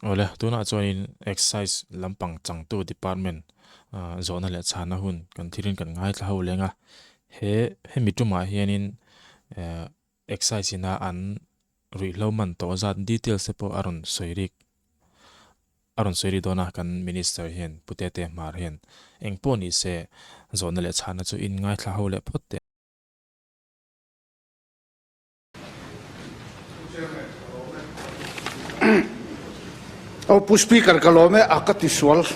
Awle, tunah chuanin Excise lampang changtu department zawhna leh chhana hun kan thirin kan ngaithla ho leng a. He hemi tumah hianin Excise ina an ruihhlo man tawh zat details te pawh a rawn sawi rik a rawn sawi rik dawn a kan Minister hian Pu Tete Hmar hian eng pawh ni se zawhna leh chhana chu in ngaithla ho leh phawt teh. Aw Pu Speaker ka lawm e a ka ti sual.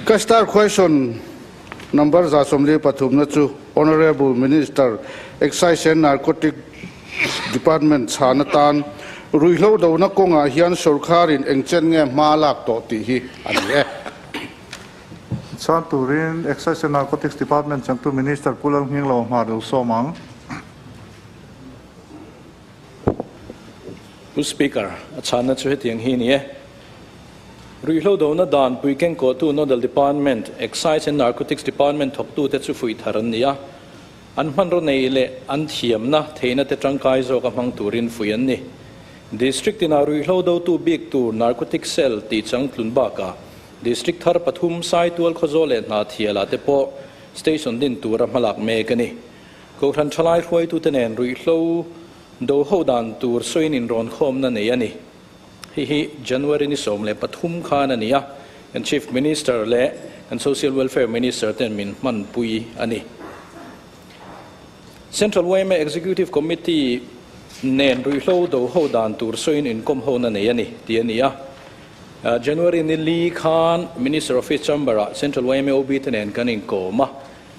Ka star question number 143 na chu Honorable Minister Excise and Narcotic Department chhan atan ruihhlo dona kawngah hian sorkarin engchen nge hma lak tawh tih hi a ni e. Chhan turin Excise and Narcotics Department changtu Minister Pu Lalnghinglo hma lo sawm ang. Pu Speaker, a chhanna chu hetiang hi a ni e. Ruihhlo dona dan pui kengkawhtu Nodal Department, Excise and Narcotics Department thawktute chu fuih thar an ni a. An hmanraw nei leh an thiamna theihna te tangkai zawka hmang turin fuih an ni. District inah ruihhlo dotu bik tur Narcotic Cell tih changtlun bakah District thar pathum Saitual Khawzawl leh Hnahthialah te pawh Station din tura hmalak mek a ni. Kohhran thalai hruaitute nen ruihhlo do ho dan tur sawiin inrawnkhawmna nei a ni. Hei hi January ni 13 khan a ni a, kan Chief Minister leh kan Social Welfare Minister ten min hmanpui a ni. Central yma Executive Committee nen ruihhlo do ho dan tur sawiin inkawm hona nei a ni tih a ni a. January ni li khan Minister Office Chamber-ah Central yma OB te nen kan inkawm a,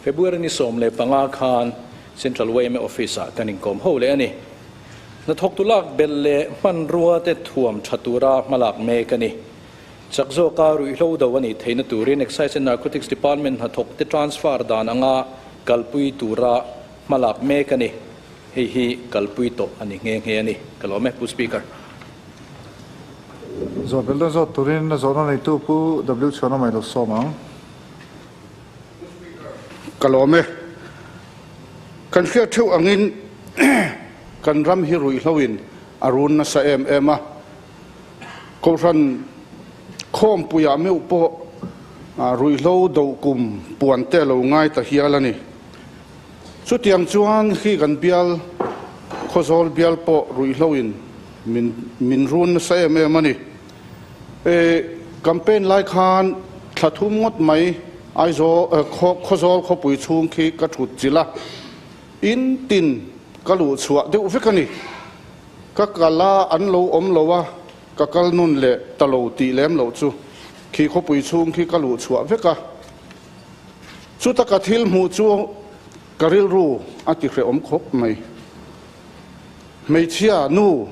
February ni 15 khan Central yma Office-ah kan inkawm ho leh a ni. Hnathawktu lak belh leh hmanrua te thuam tha tura hmalak mek a ni. Chak zawka ruihhlo do a nih theihna turin Excise and Narcotics Department hnathawk te transfer dan anga kalpui tura hmalak mek a ni. Hei hi kalpui tawh a ni nghe nghe a ni. Ka lawm e, Pu Speaker. Zawh belh dawn zawt turin a zawhna neitu Pu W Chhuana mai lo sawm ang. Ka lawm e. Kan hriat theuh angin kan ram hi ruihhloin a run nasa em em a. Kohhran khawmpuiah meuh pawh ruihhlo do kum puan te lo ngai ta hial a ni. Chutiang chuan khi kan bial Khawzawl bial pawh ruihhloin min min run nasa em em a ni. E, campaign lai khan thla thum ngawt mai Aizawl Khawzawl khawpui chhung khi ka thut chilh a, in tin ka luh chhuah deuh vek a ni. Ka kal a, an lo awm lo a, ka kal nun leh ta lo tih lem loh chu khi khawpui chhung khi ka luh chhuah vek a. Chuta ka thil hmuh chu ka rilru a ti hrehawm khawp mai. Hmeichhia nu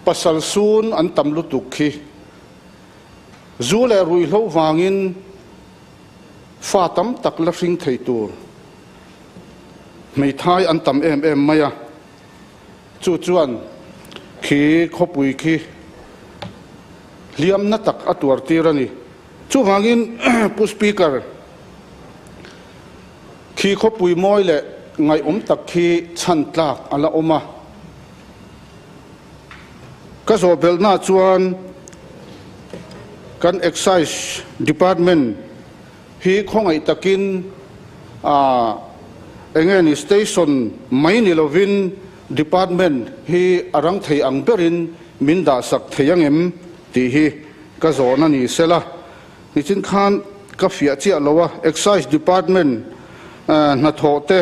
pasal sun an tam lutuk khi zu leh ruihhlo vangin fa tam tak la hring thei tur hmeithai an tam em em mai a. Chu chuan khi khawpui khi hliamna tak a tuar tir a ni. Chuvangin Pu Speaker, khi khawpui mawi leh ngaihawm tak khi chhan tlak a la awm a. Ka zawh belhna chuan kan Excise Department hi khawngaih takin enge ni station mai ni lovin department hi a rang thei ang berin min dahsak thei angem tih hi ka zawhna ni sela. Nichin khan ka fiah chiah lo a, Excise Department hnathawh te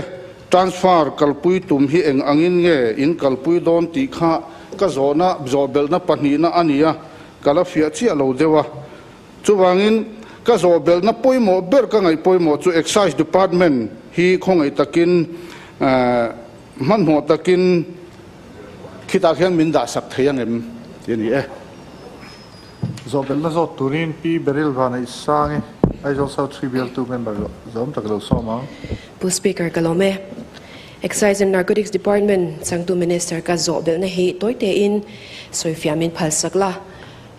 transfer kalpui tum hi eng angin nge in kalpui dawn tih kha ka zawhna zawhbelhna pahnihna a ni a, ka la fiah chiah lo deuh a. Chuvangin ka zawhbelhna pawimawh ber ka ngaih pawimawh chu Excise Department hi khawngaih takin hmanhmawh takin khitah khian min dahsak thei angem tih a ni e. Zawhbelhna zawt turin Pi Beryl Vanneihsangi, Aizawl South Three Bialtu member zawm tak lo sawm ang. Pu Speaker ka lawm e. Excise and Narcotics Department changtu Minister ka zawhbelhna hi tawi tein sawifiah min phalsak la.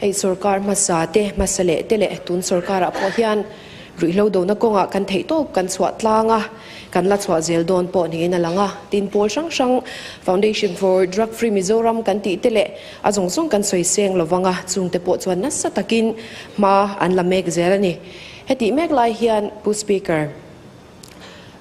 Hei sorkar hmasa te, hmasa leh te leh tun sorkarah pawh hian Ruihhlo dona kawngah kan theihtawp kan chhuah tlang a, kan la chhuah zel dawn pawh niin a lang a. Tin, pawl hrang hrang Foundation for Drug Free Mizoram kan tih te leh a zawng zawng kan sawi seng lo vang a, chungte pawh chuan nasa takin hma an la mek zel a ni. Hetih mek lai hian Pu Speaker,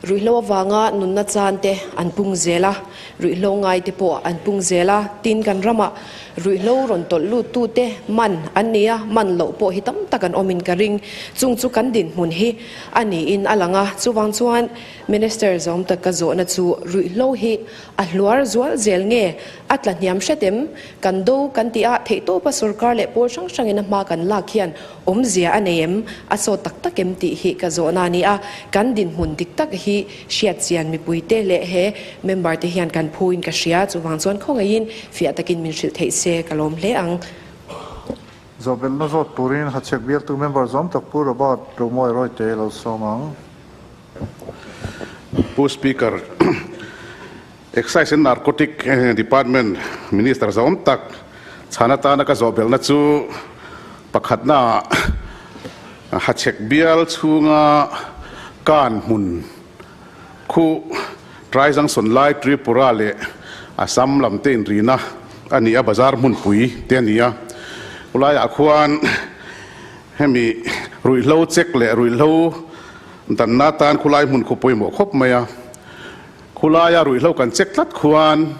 Ruihhlo avanga nunna chan te an pung zel a, ruihhlo ngai te pawh an pung zel a, tin kan ramah ruihhlo rawn tawlh lut tu te man an ni a, man loh pawh hi tam tak an awmin ka ring. Chung chu kan dinhmun hi a niin a lang a, chuvang chuan Minister zawm tak ka zawhna chu ruihhlo hi a hluar zual zel nge a tla hniam hret em? Kan do kan tih a, theihtawpa sorkar leh pawl hrang hrangin a hma kan lak hian Awmzia a nei em? A sawt tak tak em tih hi ka zawhna a ni a, kan dinhmun dik tak hi hriat chian mipuite leh he member te hian kan phuin ka hria, chuvang chuan khawngaihin fiah takin min hrilh theih se ka lawm hle ang. Zawhbelhna zawt turin Hachhek bialtu member zawm tak Pu Robert Romawi Rawite lo sawm ang. Pu Speaker, Excise and Narcotic Department Minister zawm tak chhan atana ka zawhbelhna chu pakhatna ah Hachhek bial chhunga kan hmun khu Trai Junction lai Tripura leh Assam lam te inrina a ni a, bazar hmunpui te a ni a. Khulaiah khuan hemi ruihhlo check leh ruihhlo danna atan khulai hmun khu pawimawh khawp mai a. Khulaia ruihhlo kan check tlat khuan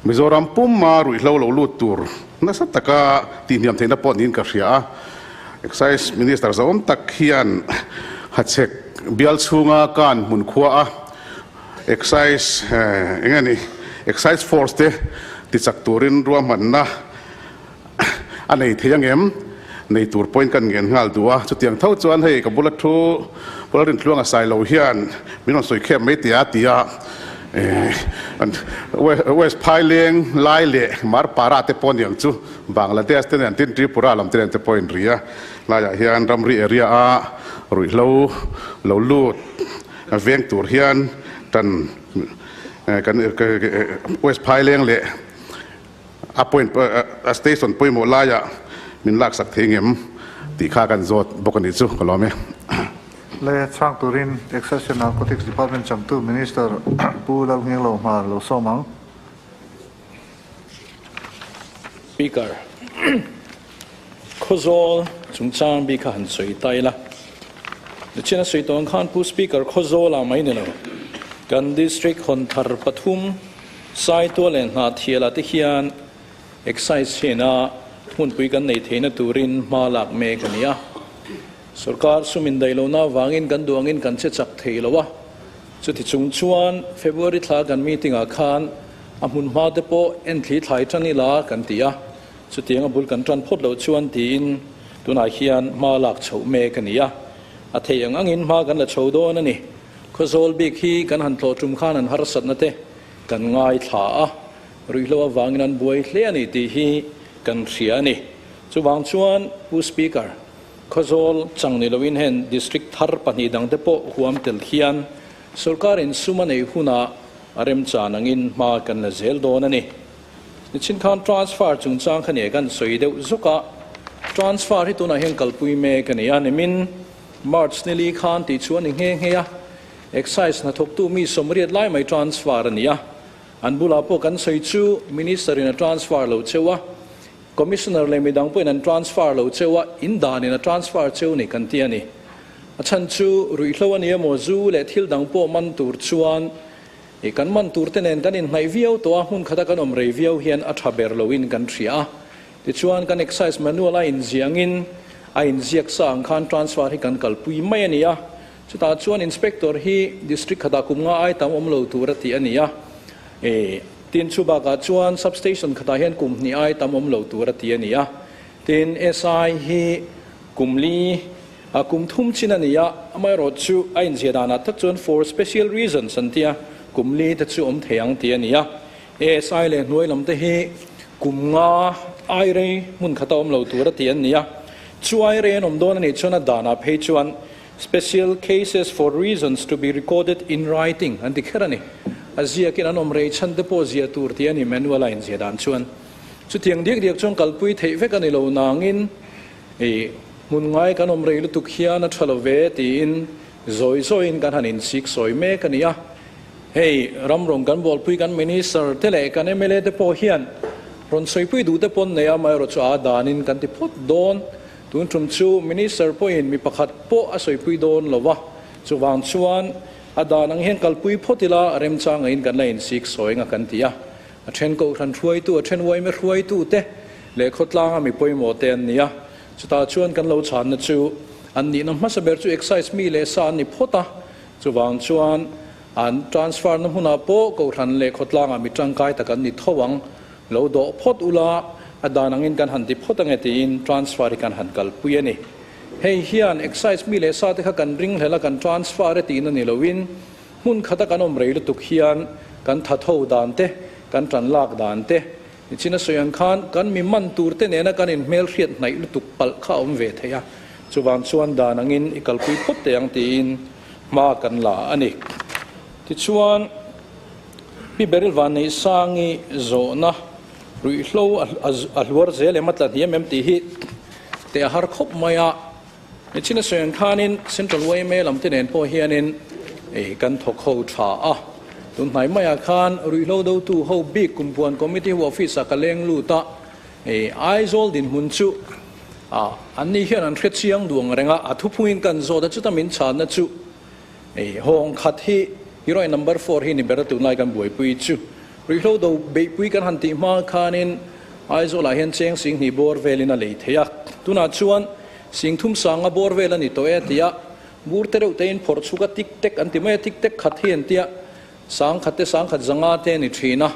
Mizoram puma ruihhlo lo lut tur nasa taka tihhniam theihna pawh niin ka hria a. Excise Minister zauhawm tak hian Hachhek bial chhunga kan hmun khua a Excise eng nge ni Excise Force te tichak turin ruahmanna a nei thei angem? Nei tur pawhin kan ngen nghal duh a, chutiang tho chuan hei ka bula thu Pula Rintluanga Sailo hian min rawn sawi khep mai teh a ti a, West Phaileng lai leh Marpara te pawh aniang chu Bangladesh te nen tin Tripura lam te nen te pawhin ri a, laiah hian ramri area a ruihhlo lo lut veng tur hian tan kan West Phaileng leh A point a station pawimawh laiah min laksak thei ngem tih kha kan zawt bawk a nih chu ka lawm e. Le chhang turin Excise and Narcotics Department changtu Minister Pu Lalngenglo Hmar lo sawm ang. Speaker, Khawzawl chungchang bik kha han sawi ta ila. Nichina sawi tawh ang khan Pu Speaker Khawzawlah mai ni lo, kan District hawn thar pathum Saitual leh Hnahthialah te hian Excise hena hmunpui kan nei theihna turin hma lak mek a ni a. Sorkar sum indaih lohna avangin kan duh angin kan che chak thei lo a. Chuti chung chuan February thla kan meeting ah khan a hmun hma te pawh enthli thlai tan ila kan ti a. Chutiang a bul kan tan phawt loh chuan tiin tunah hian hma lak chhoh mek a ni a. A theih ang angin hma kan la chho dawn a ni. Khawzawl bik hi kan han tlawh tum khan an harsatna te kan ngaithla a, ruihhlo avangin an buai hle a ni tih hi kan hria a ni. Chuvang chuan Pu Speaker, Khawzawl chang ni loin hen District thar pahnih dangte pawh huam tel hian sorkarin sum a neih hunah a remchan angin hma kan la zel dawn a ni. Nichin khan transfer chungchang kha nia kan sawi deuh zuk a, transfer hi tunah hian kalpui mek a ni a, nimin March nili khan tih chu a ni nghe nghe a, Excise hnathawktu mi sawmriat lai mai transfer a ni a, an bulah pawh kan sawi chu Minister in a transfer lo cheu a, Commissioner leh midang pawhin an transfer lo cheu a, in danin a transfer cheu ni kan ti a ni. A chhan chu ruihhlo a ni emaw zu leh thil dang pawh man tur chuan i kan man tur te nen kan inhnaih viau tawh a, hmun khata kan awm rei viau hian a tha ber loin kan hria a. Tichuan kan Excise Manual a inziangin a inziak sa ang khan transfer hi kan kalpui mai a ni a. Chutah chuan Inspector hi District khatah kum nga ai tam awm lo tur a tih a ni a. E, tin chu bakah chuan Sub-Station khatah hian kum hnih ai tam awm lo tur a tih a ni a. Tin SI hi kum li, a kum thum chin a ni a, amaherawh chu a inziah danah tak chuan for special reasons an ti a, kum li te chu awm thei ang tih a ni a. ASI leh hnuai lam te hi kum nga ai rei hmun khata awm lo tur a tih an ni a. Chu ai rei an awm dawn a nih chuan a danah phei chuan Special cases for reasons to be recorded in writing an ti kher a ni. A ziakin an awm rei chhan te pawh ziah tur tih a ni manual a inziah dan chuan. Chutiang diak diak chuan kalpui theih vek a ni lo nangin i Hmun ngai kan awm rei lutuk hian a tha lo ve tiin zawi zawiin kan han insik sawi mek a ni a. Hei, ram rawn kan bualpui kan Minister te leh kan mla te pawh hian rawn sawipui duh te pawn nei a, amaherawhchu a danin kan ti phawt dawn. Tun tum chu Minister pawhin mi pakhat pawh a sawipui dawn lo va, chuvang chuan a dan ang hian kalpui phawt ila remchang angin kan la insik sawi anga kan ti a. A then kohhran hruaitu, a then uaime hruaitu te leh khawtlanga mi pawimawh te an ni a. Chutah chuan kan lo chhanna chu an nihna hmasa ber chu Excise mi leh sa an ni phawt a, chuvang chuan an transfer na hmunah pawh kohhran leh khawtlangah mi tangkai tak an ni tho ang, lo dawh phawt ula a dan angin kan han ti phawt ange tiin transfer hi kan han kalpui a ni. Hei hian Excise mi leh sa te kha kan ringhlel a kan transfer e tihna ni loin hmun khata kan awm rei lutuk hian kan thatho dan te, kan tan lak dan te, Nichina sawi ang khan kan mi man tur te nena kan inhmelhriat hnaih lutuk palh kha a awm ve thei a, chuvang chuan dan angin i kalpui phawt teh ang tiin hma kan la a ni. Tichuan, Pi Beryl Vanneihsangi zawhna ruihhlo a hluar zel em a tla hniam em tih hi teh a har khawp mai a. Nichina sawi ang khanin Central yma lam te nen pawh hianin kan thawk ho tha a. Tun hnai maiah khan ruihhlo dotu ho bik Kumpuan Committee ho office ah ka leng lut a, Aizawl dinhmun chu an ni hian an hre chiang duang reng a, a thuphungin kan zawt a, chuta min chhanna chu hawng khat hi heroine number four hi ni ber a tunlai kan buaipui chu. Ruihhlo do beihpui kan han tih hma khanin Aizawlah hian cheng singhnih bawr velin a lei thei a, tunah chuan singthum sanga bawr vel a ni tawh e tia bur te reuh tein phawrh chhuk a tik tek an ti mai a, tik tek khat hi an tia sangkhat te sangkhat zanga te a ni thin a,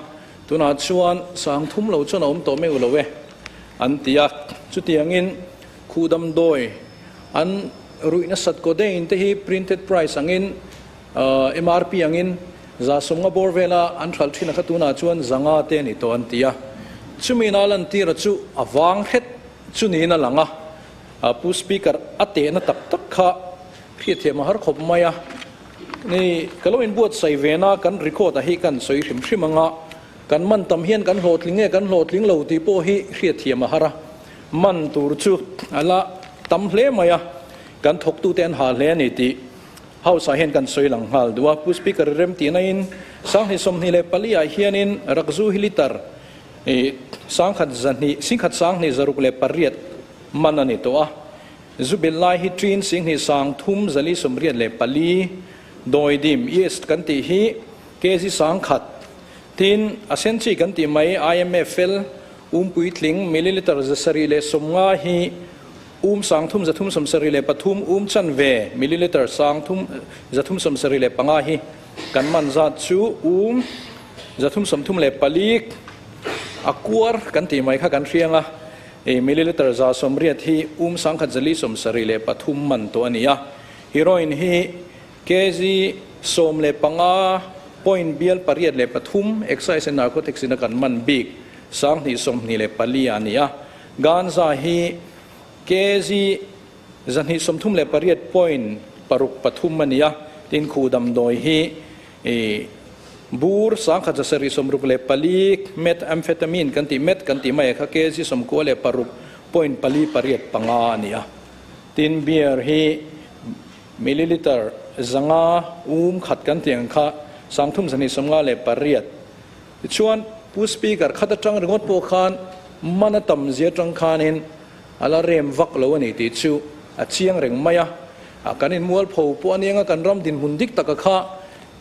tunah chuan sangthum lo chuan a awm tawh meuh lo e an ti a, chutiangin khuh damdawi an ruih nasat codeine te hi printed price angin MRP angin za sawmnga bawr vela an hralh thin a kha tunah chuan zanga te a ni tawh an ti a. Chumi na lantira chu a vang hret chu niin a lang a. Pu Speaker a tehna tak tak kha hriatthiam a har khawp mai a. Ni ka lo inbuatsaih ve na kan record a hi kan sawi hrim hrim anga kan man tam hian kan hlawhtling nge kan hlawhtling lo tih pawh hi hriatthiam a har a. Man tur chu a la tam hle mai a, kan thawktute an ha hle a ni tih House ah hian kan sawi lang nghal duh a, Pu Speaker i rem tihna in Sanghnih 24 ah hianin Rakzu hi litre i sangkhat zahnih singkhat sanghnih zaruk leh pariat man a ni tawh a, zu bil lai hi ṭin singhnih sang thum zali 84 dawidim yeast kan tih hi kg sangkhat tin a sen chi kan tih mai IMFL um puitling millilitre 750 hi 3 373 chanve milliliter 375 hi kan man zat chu 334 a kuar kan tih mai kha kan hriang a, milliliter 180 hi 1473 man tawh a ni a. Heroin hi kg 15 point bial pariat leh pathum Excise and Narcotics in a kan man bik 2024 a ni a. Ganja hi kg 238 point paruk pathum a ni a, tin khu damdawi hi bur 1764 methamphetamine kan tih met kan tih mai kha kg 96 point pali pariat panga a ni a, tin beer hi milliliter 500 khat kan tih ang kha 3258. Tichuan, Pu Speaker, khat atang ringawt pawh khan man a tam zia atang khanin a la rem vak lo a ni tih chu a chiang reng mai a. Kan inmualpho pawh a nianga kan ram dinhmun dik taka kha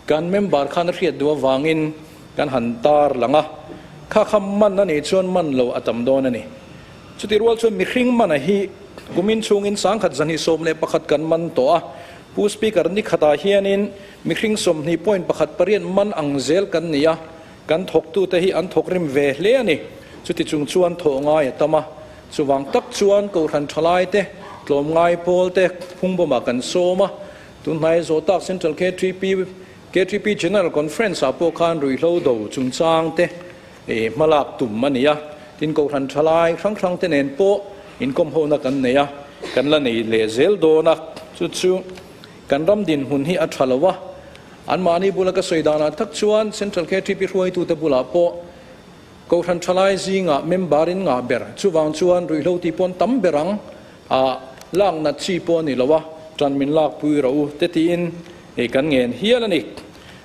kan member khan a hriat duh avangin kan han tar lang a. Kha kha man a nih chuan man lo a tam dawn a ni. Chutih rual chuan mihring mana hi kumin chhungin 1211 kan man tawh a. Pu Speaker, ni khatah hianin mihring 20 point pakhat pariat man ang zel kan ni a, kan thawktute hi an thawk rim ve hle a ni. Chuti chung chuan thawh ngai a tam a, chuvang tak chuan Kohhran thalaite, tlawmngai pawlte phungbawmah kan sawm a. Tunhnai zawh tak Central KTP KTP General Conference ah pawh khan ruihhlo do chungchang te hmalak tum a ni a, tin Kohhran thalai hrang hrang te nen pawh inkawm hona kan nei a, kan la nei leh zel dawn a, chu chu kan ram dinhmun hi a tha lo a, anmahni bula ka sawi danah tak chuan Central KTP hruaitute bulah pawh Kohhran thalai zingah member in ngah ber, chuvang chuan ruihhlo tih pawn tam ber ang a. lak nat chi pawh a ni lo a, ṭan min lakpui rawh u te tiin kan ngen hial a ni.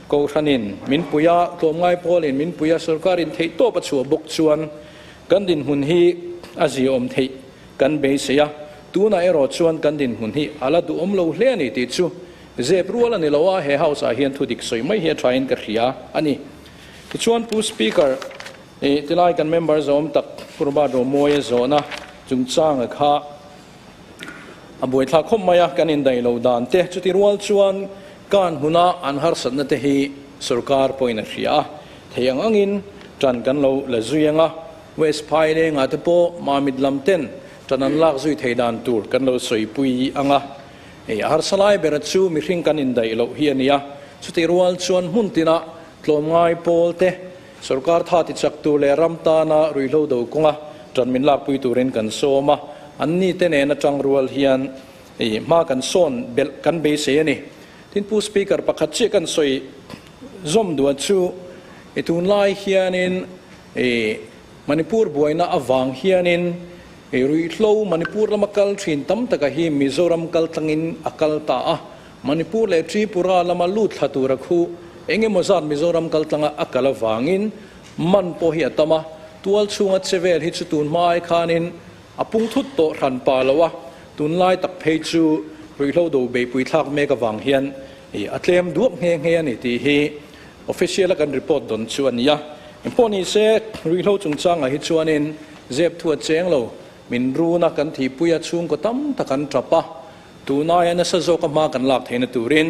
Kohhranin min pui a, tlawmngai pawlin min pui a, sorkarin theihtawp a chhuah bawk chuan kan dinhmun hi a ziaawm theih kan beisei a, tunah erawh chuan kan dinhmun hi a la duhawm lo hle a ni tih chu zep rual a ni lo a, he House ah hian thudik sawi mai hi a thain ka hria a ni. Tichuan Pu Speaker, tilai kan member zawm tak Pu Robert Romawia zawhna chungchanga kha a buaithlak khawp mai a, kan indaih lo dan te chuti rual chuan kan hmuna an harsatna te hi sorkar pawhin a hria a, thei ang angin tan kan lo la zui ang a, West Phailengah te pawh Mamit lam ten tan an lak zui thei dan tur kan lo sawipui ang a, hei a harsa lai bera chu mihring kan indaih loh hi a ni a, chuti rual chuan hmun tinah tlawmngai pawl te Sorkar tha ti chak tur leh ram tana ruihhlo do kawnga tan min lakpui turin kan sawm a, anni te nen atang rual hian hma kan sawn belh kan beisei a ni. Tin, Pu Speaker, pakhat chiah kan sawi zawm duh chu i tunlai hianin Manipur buaina avang hianin ruihhlo Manipur lama kal thin tam taka hi Mizoram kal tlangin a kal ta a, Manipur leh Tripura lama lut thla tura khu eng emaw zat Mizoram kaltlanga a kal avangin man pawh hi a tam a, tual chhunga che vel hi chu tun hma ai khanin a pung thut tawh hran pa lo a, tunlai tak phei chu ruihhlo do beihpui thlak mek avang hian a tlem duak nghe nghe a ni tih hi official a kan report dawn chu a ni a. Engpawh ni se ruihhlo chungchangah hi chuanin zep thu a cheng lo, min run a, kan thihpui a, chhungkaw tam tak an tap a, Tunaia nasa zawka hma kan lak theihna turin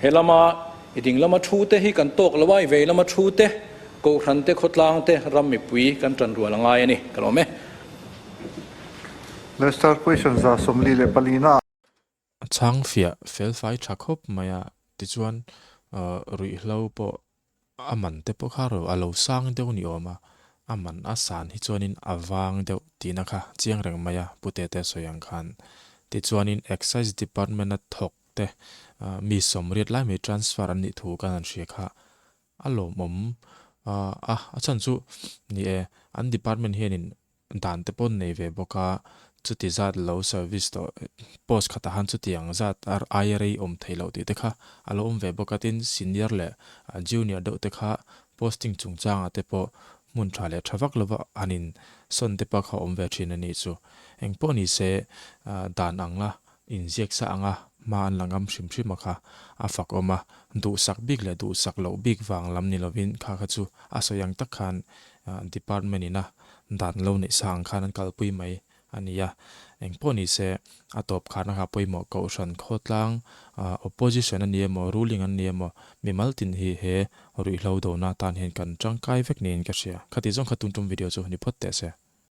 he lama i ding lama thu te hi kan tawk lo a, i vei lama thu te, Kohhran te, khawtlang te, ram mipui kan tan rual a ngai a ni. Ka lawm e. Lester question 44 na. A chhang fiah felfai tha khawp mai a, tichuan ruihhlo pawh A man te pawh kha ro a lo sang deuh ni awm a, a man a san hi chuanin a vang deuh tihna kha chiang reng mai a, Pu Tete sawi ang khan. Tichuanin Excise Department-a thawk te mi 80 lai mai transfer an nih thu kan han hria kha a lawmawm a, a chhan chu ni e, an department hianin Dan te pawh nei ve bawk a, chuti zat lo service tawh post khatah khan chuti ang zat aia rei awm thei loh tih te kha a lo awm ve bawk a, tin senior leh junior deuh te kha posting chungchangah te pawh hmun tha leh tha vak lova han in sawn te pawh kha awm ve thin a nih chu. Engpawh ni se dan ang la inziak sa anga hma an la ngam hrim hrim a kha a fak awm a, duhsak bik leh duhsak loh bik vang lam ni lovin kha kha chu a sawi ang tak khan department ina dan lo neih sa ang khan an kalpui mai a ni a. Engpawh ni se, a tawp kharna kha pawimawh kohhran khawtlang opposition a ni emaw ruling an ni emaw mimal tin hi he ruihhlo dona tan hian kan tangkai vek niin ka hria. Khati zawng kha tum tum video chu ni phawt teh se.